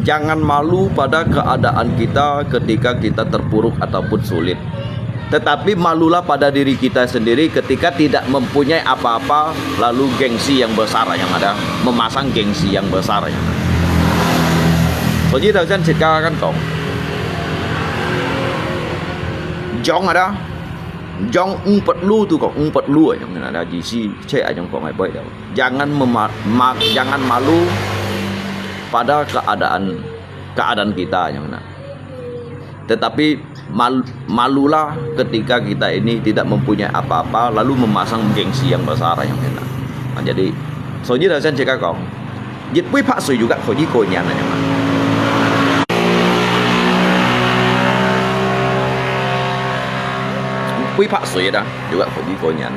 Jangan malu pada keadaan kita ketika kita terpuruk ataupun sulit. Tetapi malulah pada diri kita sendiri ketika tidak mempunyai apa-apa, lalu gengsi yang besar yang ada, memasang gengsi yang besar yang ada. 所以頭先自家跟講，Jong ada, Jong ung perlu tu kok, ung perlu yang ada isi cek yang kong ai boy dah. Jangan mema, ma, jangan malu pada keadaan keadaan kita yang ada. Tetapi mal, malulah ketika kita ini tidak mempunyai apa-apa lalu memasang gengsi yang besar yang ada. Nah, jadi, 所以頭先自家講，一杯白水 juga 可以過年了嘛。一杯白水啦，juga 可以過年。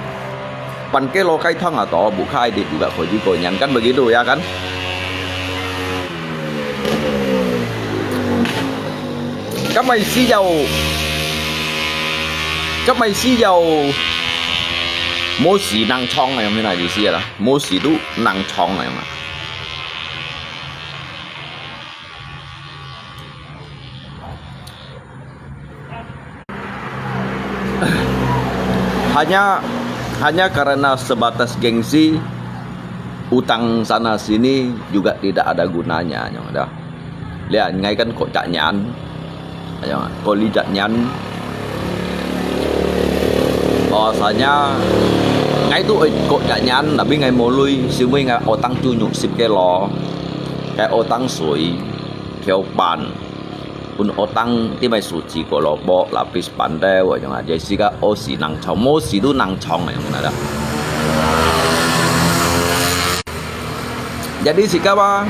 Pan ke lokai thang atau buka edit juga 可以過年，kan begitu ya kan？Kan mai siyau, kan mai siyau. 無死能唱啊，有無那意思啊？無死都能唱啊，有無？Hanya, hanya karena sebatas gengsi, utang sana sini juga tidak ada gunanya, nyong ada. Lihat, ngai kan kok cak nyan, ayo, kok li cak nyan. Bahwasanya ngai tu kok cak nyan, tapi ngai molui, simui ngai otang tunjuk sip ke lo, kai otang sui, keo pan. Pun otang ti mai suci ko lo bo lapis pandai wa jong aja sika osi nang chong, mosi tu nang chong yang na da. Jadi sika ba,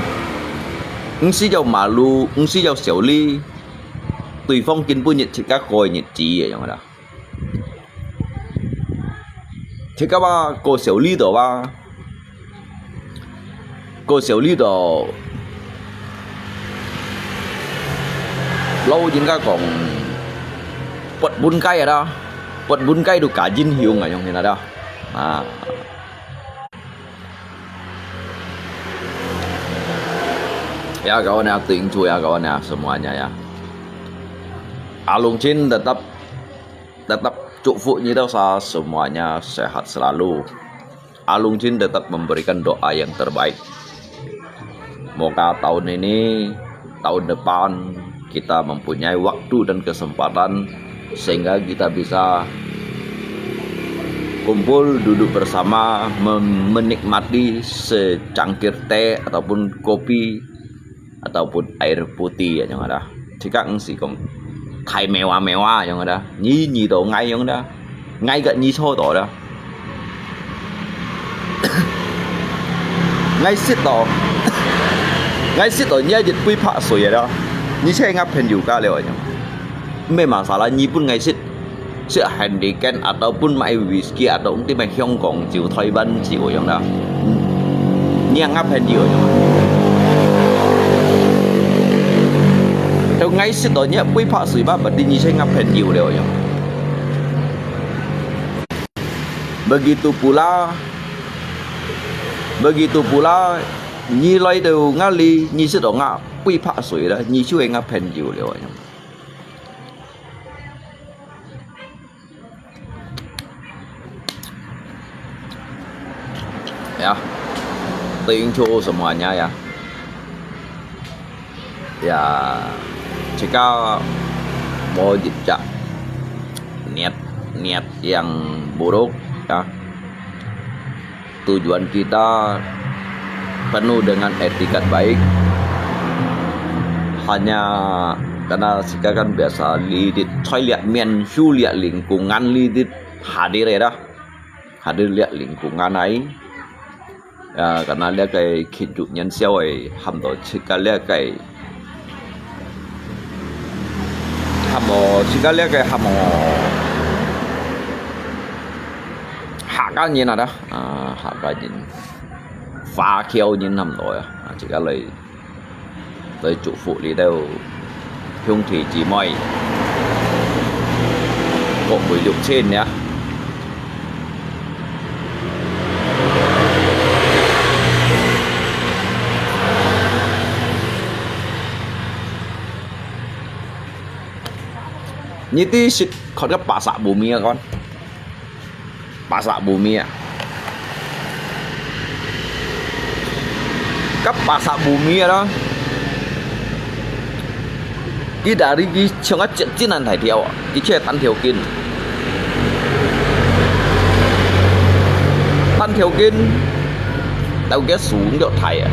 ngsi jau malu, ngsi jau siau li, tui fong kin pun nyit sika koi nyit ji yang da. Sika ba ko siau li do ba. Ko siau li do, lo jing ka kong, pot bun kai ada, pot bun kai tu kajin hiung ayong hin ada. Ah. Ya kawan ya, thank you ya kawan ya semuanya ya. Alung Chin tetap, tetap 祝福你到 sa semuanya sehat selalu. Alung Chin tetap memberikan doa yang terbaik. Moga tahun ini, tahun depan, kita mempunyai waktu dan kesempatan sehingga kita bisa kumpul duduk bersama menikmati secangkir teh ataupun kopi ataupun air putih yang ada. Cikak ngsi kong thai mewa mewa yang ada. Nyi nyi to ngai yang ada. Ngai kat nyi cho to ada. Ngai sit to. Ngai sit to nyi jit pui pak sui ada. Nyi che ngap pen yu ka leo yang. Me masalah nyi pun ngai sit. Sik Heineken ataupun mai whisky atau ti mai Hong Kong jiu, Taiwan jiu yang da. Niang ngap hen jiu yang. Tau ngai sit to nyi pui pak sui ba, berarti nyi che ngap hen jiu leo yang. Begitu pula, begitu pula, nyi lai tau ngali, nyi sit to ngap pui pak sui da, nyi che ngap hen jiu leo yang. Ya, thank you semuanya ya. Ya, jika mau jejak niat-niat yang buruk ya, tujuan kita penuh dengan etikat baik. Hanya karena sekarang biasa lidit, choi liak mian, su liak lingkungan lidit hadir ya dah. Hadir liak lingkungan ai. Ya, karena liak kai kinjuk nyan siau ai, ham to cika liak kai. Ham to cika liak kai ham to. Hakka nyin ada. Ah, Hakka nyin. Fa kiau nyin ham to ya. Ah, cika lai. Tui 祝福你兜兄弟姊妹，各位鄉親呀。你知食看个巴沙烏米啊，看？ Pasak bumi ah. Ka pasak bumi ah, kita hari ki chunga chet chin an thai thiau, ki che tan thiau kin. Tan thiau kin, tau ke su ngiok thai ah.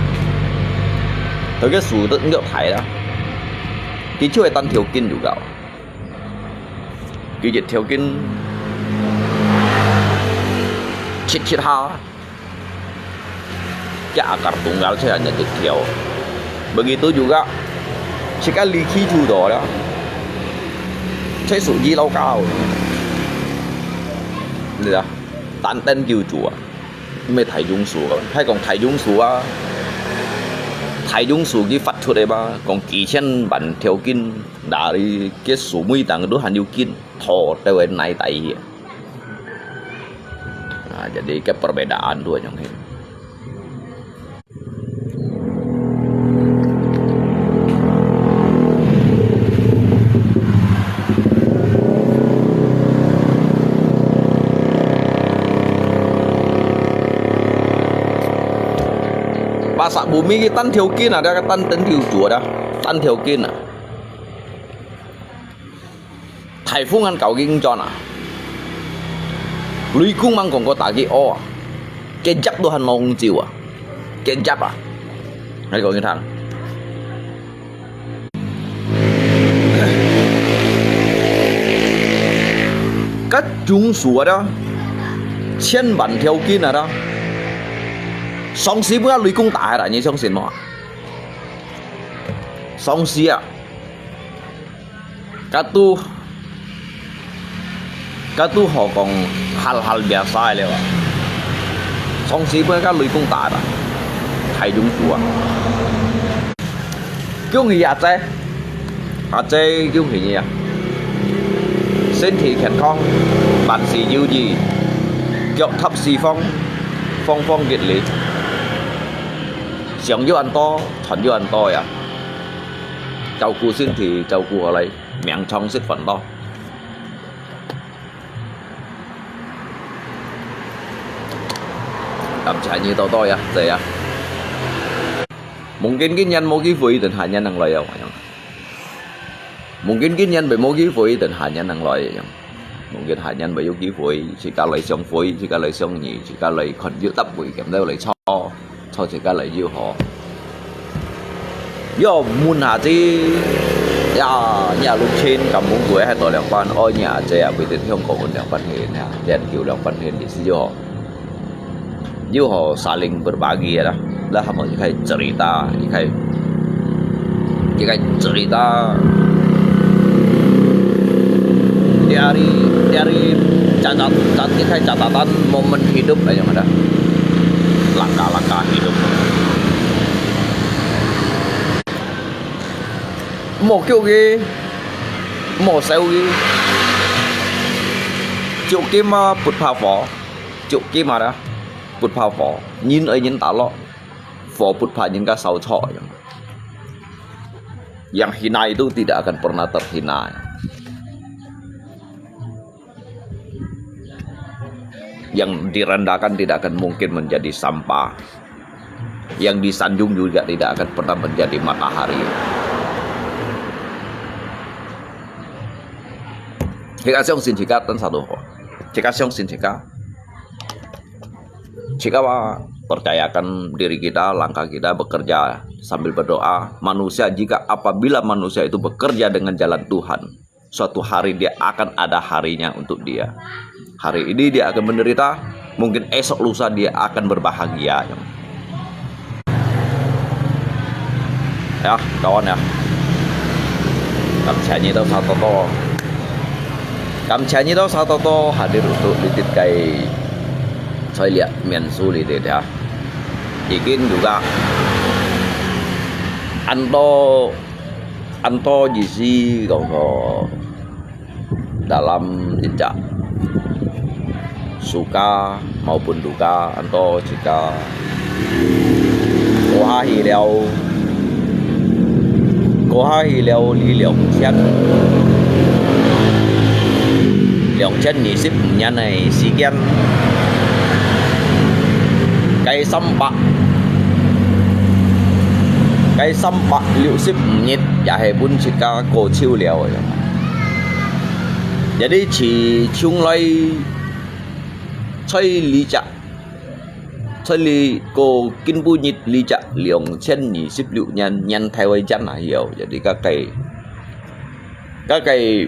Tau ke su ngiok thai ah. Ki che tan thiau kin juga. Ki jit thiau kin chit chit ha. Kia akar tunggal che hanya jit thiau. Begitu juga, sekali ki ju do lah. Che su ji lau kau. Ni dah, tan ten kiu ju ah. Mei thai jung su ah. Hai kong thai jung su ah. Thai jung su ki fat chut eh ba. Kong ki chen ban thiau kin. Dari ke su mui tang du han yu kin. Tho teu eh nai tai hi. Ah, Jadi, ke perbedaan tu yang ni. Pasar Bumi ke單條筋啊，這個單，單條主啊，單條筋啊。 颱風恁高个影響啊，雷公吂講過打佢哦啊，結業都還弄走啊，結業啊，𠊎講你聽。該種樹啊，千萬條根啊，上市本啊雷公打下來，你相信無？上市啊！ 該都，該都好講hal-hal biasa了啊。上市本个雷公打啦，大種樹啊。恭喜阿姐，阿姐恭喜你啊！身體健康，萬事如意，腳踏四方，方方吉利。想要恁多，賺要恁多呀！ 照顧身體，照顧好來，命長食飯多。感謝你多多呀，姐呀。Mungkin今年無機會，等下年能來呀，我講。Mungkin今年無機會，等下年能來呀。 Mungkin下年會有機會，自家來相會，自家來相遇，自家來看有搭會，兼到來坐，坐自家來又好。又問下子，呀，你阿叔親，敢問佢還到兩班，哦，你阿姐啊，佢等香港兩班去，呀，研究兩班去，意思又好。 又好saling berbagi lah. Lah, hamo ikai cerita, ikai, ikai cerita. Dari, dari catat, cat-, ikai catatan momen hidup lah yang ada. Langkah-langkah hidup. Mò kiu ki, mò seu ki. Ciu kim a put pha fo. Ciu kim a da. Put pha fo, nyin ơi nyin ta lo, fo put pha nyin ka sao cho yang. Yang hina itu tidak akan pernah terhina. Yang direndahkan tidak akan mungkin menjadi sampah. Yang disanjung juga tidak akan pernah menjadi matahari. Kita 相信自家，等下都好。自家相信自家。 Jika percayakan diri kita, langkah kita, bekerja sambil berdoa. Manusia, jika apabila manusia itu bekerja dengan jalan Tuhan, suatu hari dia akan ada harinya untuk dia. Hari ini dia akan menderita, mungkin esok lusa dia akan berbahagia. Ya, kawan ya. Kamsahamnida satoto. Kamsahamnida satoto hadir untuk litit kai choi liak mian su litit ya. Ikin juga anto, anto jisi kong ko. Dalam jejak suka maupun duka, anto jika koha hi liau, koha hi liau li liang qian, liang qian ni sip nian ai si kian. Kai sampak, kai sampak liu sip nit, ya hai pun jika ko chiu liau. Jadi, chỉ chung lai choi li chak, choi li ko kin bu nit li chak liang qian ni sip liu nian, nian thai wai jan na hiau. Jadi, ka kai, ka kai